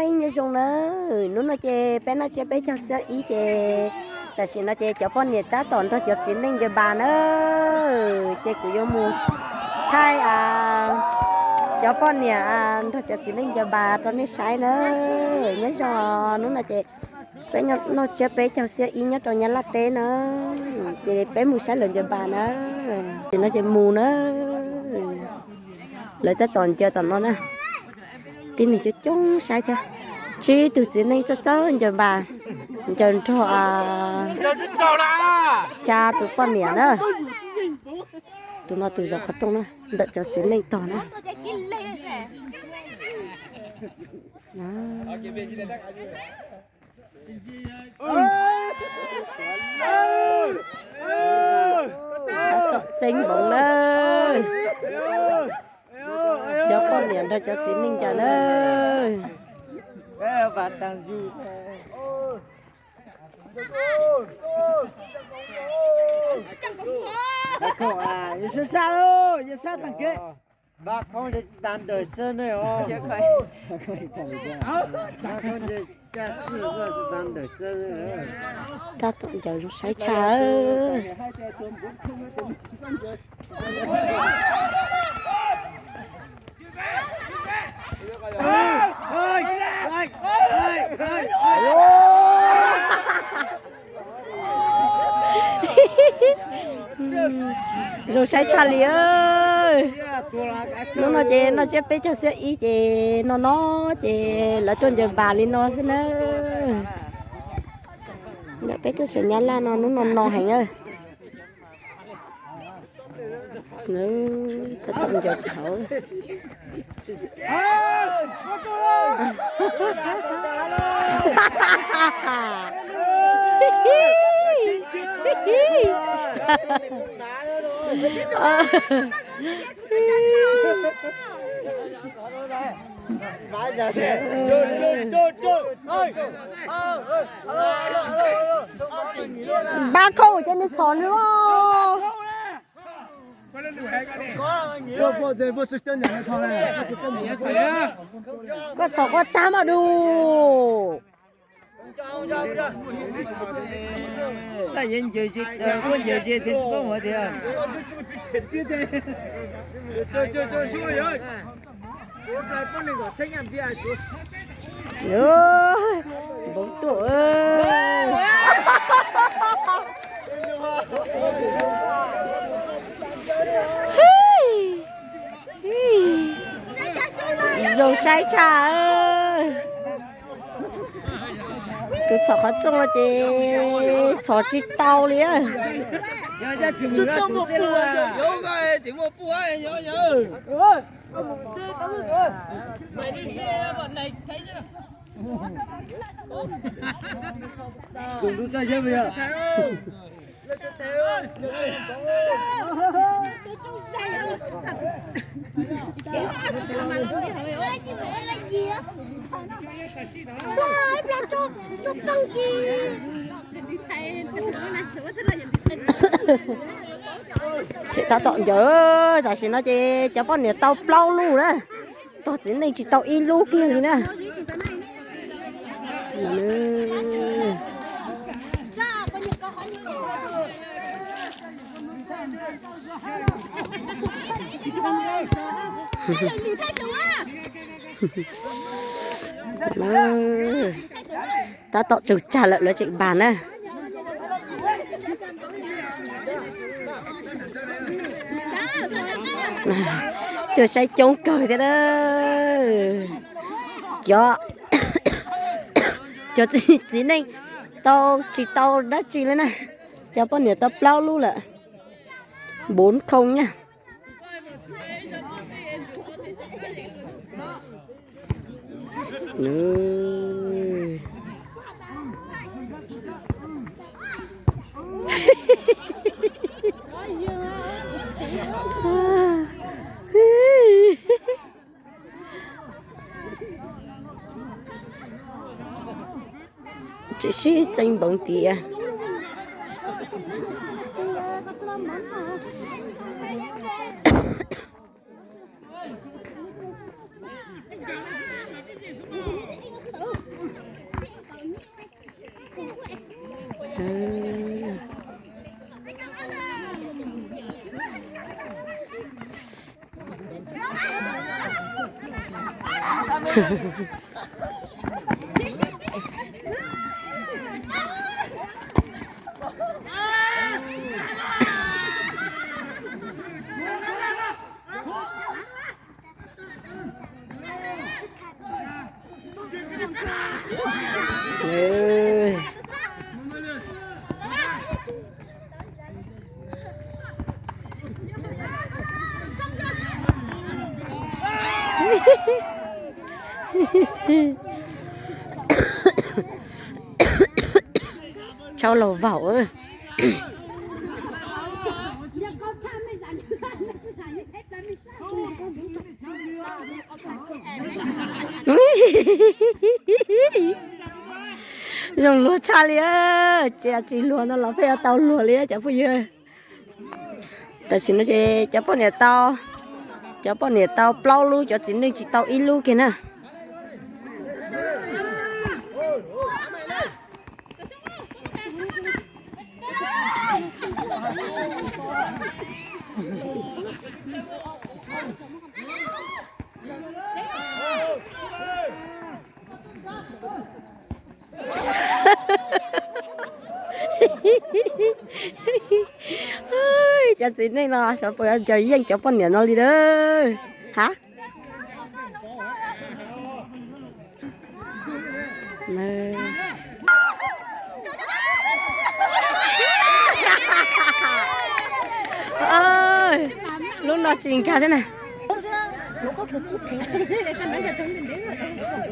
Nyob zoo na, hnub no ces peb noj tsiab peb caug xiab ib ces tam sim no ces cov poj niam tab tom nrog cov txiv neej ncaws npas na, ces kuv yuav mus thaij cov poj niam nrog cov txiv neej ncaws npas rau nej saib na. Nyob zoo, hnub no ces peb noj tsiab peb caug xiab ib nyob rau Nyab Laj teb na, ces peb mus saib lawv ncaws npas na. Tam sim no ces mus na, lawv tab tom ncaws tom no na. Tib neeg coob coob saib thiab. Tsib tug txiv neej txawj txawj ncaws npas, ncaws nrog xya tus poj niam na. Tus no tus zaum qhov rooj na, ntawm cov txiv neej tog na. Tab tom txeeb npoov na. Cov poj niam nrog cov txiv neej ncaws na. Tab tom ncaws zoo saib tshaj. Zoo saib tshaj li. Hnub no ces noj tsiab peb caug xiab ib ces no no ces lawv tuaj ncaws npas li no xwb na. Ntawm peb teb chaws Nyab Laj no hnub no no heev. Tab tom ncaws thaum Npab khauj ces nws txhom nws os. Koj txhom koj tag mas dum. Npoo tuaj. Zoo saib tshaj. Tus txhom qhov rooj no ces txhom tsis tau li. Tseem tab tom ncaws, tam sim no ces cov poj niam tau plaub lub na, tog txiv neej tsis tau ib lub kiag li na. Tab tom tsug tsag lawm lawv tseem npas na. Cov saib coob kawg thiab na. Cov, cov txiv neej tau tsis tau dab tsi li na. Cov poj niam tau plaub lub lawm. Bốn không nha. Tsis sib txeeb npoov tias. Tshau laug vaum. Zoo luag tshaj li, cia tsis luag no los pheej yuav tau luag li cov phooj ywg. Tam sim no ces cov poj niam tau, cov poj niam tau plaub lub, cov txiv neej tsis tau ib lub kiag na. Cov txiv neej no xyov puas yuav ncaws yeej cov poj niam no li a. Ha. Lub no tsis nkag thiab na.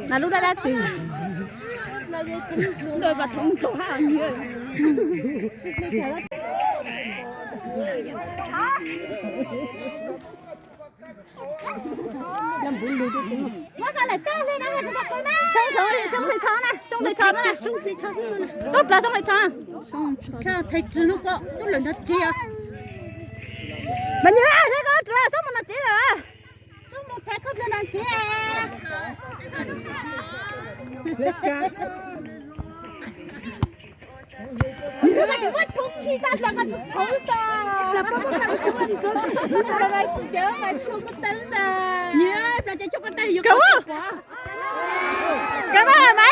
Mas lub dab dab twg? Mas nws rov xub mus no tsev lawm. Cov mas mas. Ub, daim txog los mas.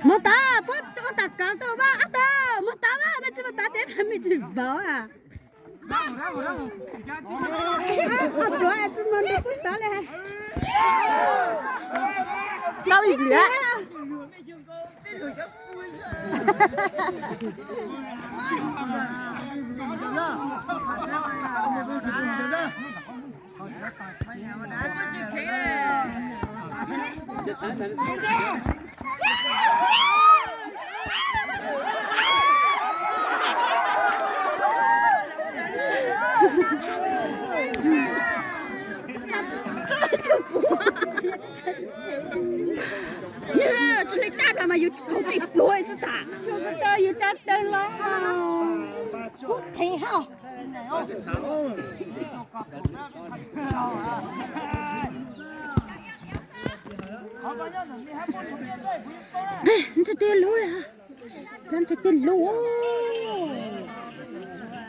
Mus tod, puab ua tag kawg tau mas, ab tag, mus tod mas, mej tsis mus tod ces mej tsis vauv a. Tau ib pliag. Tsis li tab no mas yus kaug tej pluav xwb tas. Yus tsa tawg los. Kub theev hauj. Ntshe tej lub li, ntshe tej lub.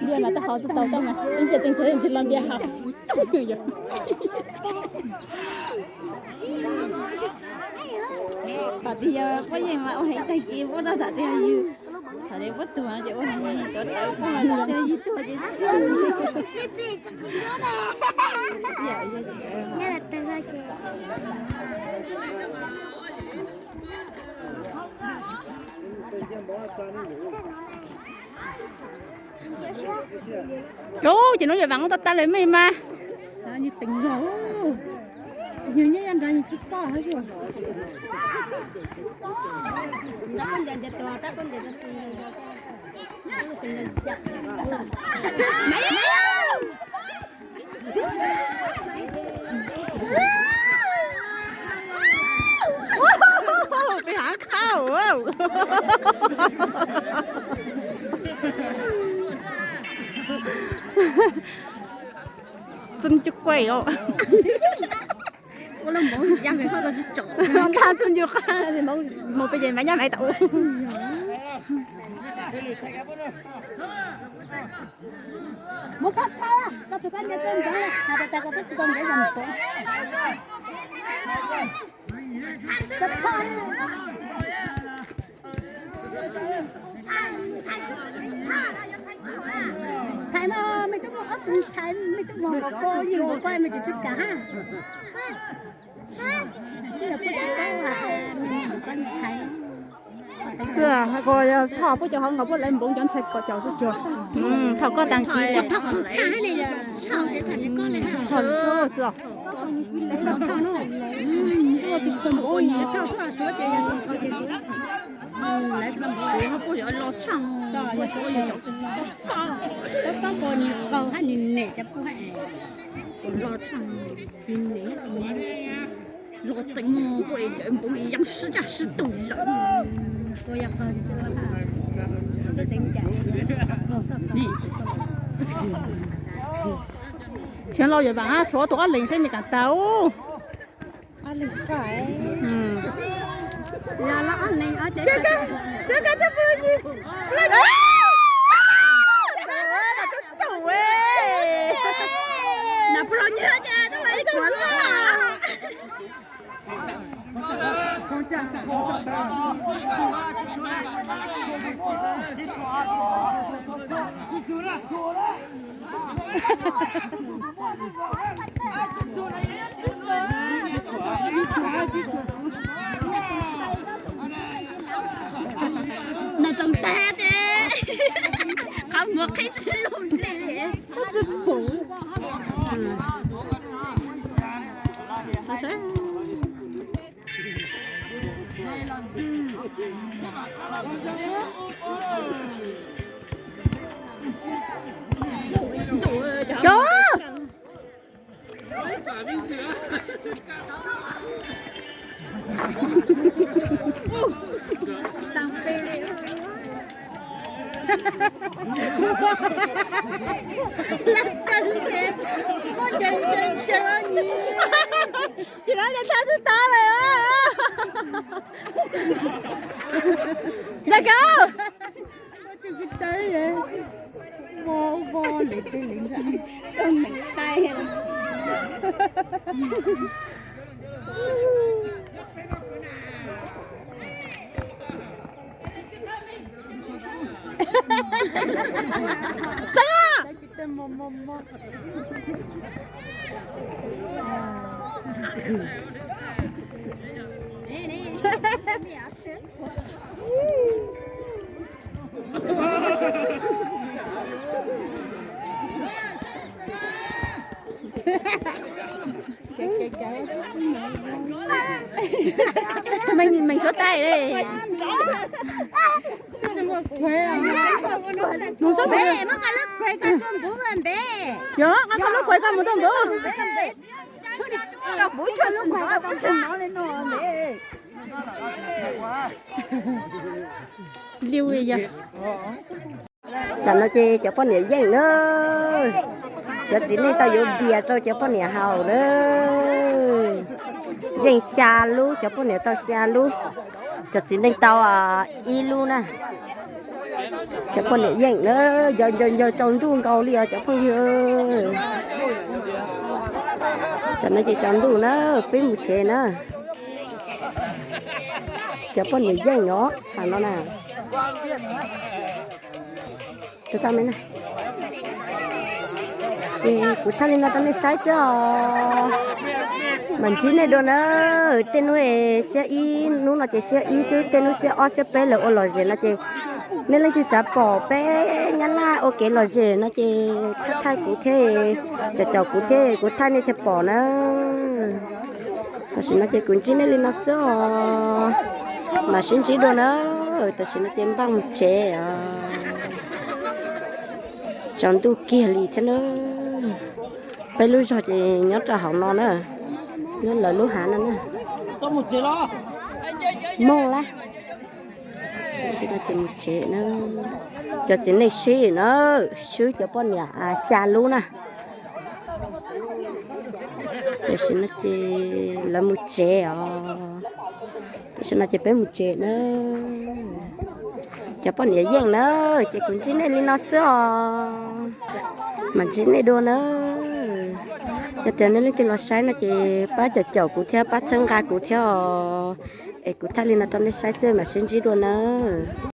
Ntiag mas tab hau tsis tau tau mas, ntiag tseem tseem tsis los ntiag hau. Thaum twg yog puab yeej mas ua heev tag kis puab tau tham tias yus, thaum twg puab tuag ces ua heev, thaum twg puab tuag ces Ub, ces nuav yog vaam tau tas lawm mej mas. Nws teev zog, nws nyob nrad nws tsis pom hab. Txooj cuj quaj os. Txooj cuj quaj, mus pem ces mas nyab maiv tau. Muab phab phab, koj tus koj niam txawj ntxeev, hais tias koj twb tsis tau ntxeev zoo mus. Thaiv no, mej coj muag ob tug thaiv, mej coj muag nkaus koj, yeej nkaus koj, mej tsis tshua kam hab. Thoj puab cov hauv nkaus puab lawv npoov cov ntxhais kom caum tsuag tsuag. Thoj koj tag kis. Los tshaj, los teev puab es lawv npoov yeej sib caj sib tug lawm. Thiab los yuav vaam suav tus ob leeg seb nws kam tau. Nws txeev tag ces qhov muag qhib tsis lug li. Tsis no ces txhab tsis tau lawm. Ntawm kawg. Txeev os. Meej suav tais. Mus txog npe, muab koj lub kuev koj mus txog npe. Yog, koj lub kuev koj mus txog npe. Tsam no ces cov poj niam yeej na, cov txiv neej tau yuav npias rau cov poj niam haus na. Yeej xya lub, cov poj niam tau xya lub, cov txiv neej tau ib lub na. Cov poj niam yeej na, ncaws ncaws ncaws tsaus ntuj nkaus li os cov phooj ywg. Tsam no ces tsaus ntuj na, peb mus tsev na. Cov poj niam yeej os tsam no na. Ces kuv thaij li no rau nej saib xwb os. Mam ntsib nej dua na. Tej hnub xiab ib, hnub no ces xiab ib xwb, tej hnub xiab ob xiab peb lawv ua lom zem no ces nej leej twg xav pom peb nyab laj ua kev lom zem no ces thaij thaij kuv thiab, caum caum kuv thiab kuv thaij nej thiaj pom na. Tam sim no ces kuv ntsib nej li no xwb os. Mam sib ntsib dua na. Tam sim no ces npaj mus tsev os. Tsaus ntuj kiag li thiab na. Peb lub zog ces nyob rau hauv no na, nyob lawv lub hav no na. Mooj lawm. Tam sim no ces mus tsev na. Cov txiv neej sib na, swb cov poj niam xya lub na. Tam sim no ces lawv mus tsev os. Tam sim no ces peb mus tsev na. Cov poj niam yeej na, ces kuv ntsib nej li no xwb os. Mam ntsib nej dua na. Yog tias nej leej twg los saib no ces pab caum caum kuv thiab pab txhawb nqa kuv thiab os. Es kuv thaij li no rau nej saib xwb, mam sib ntsib dua nawb.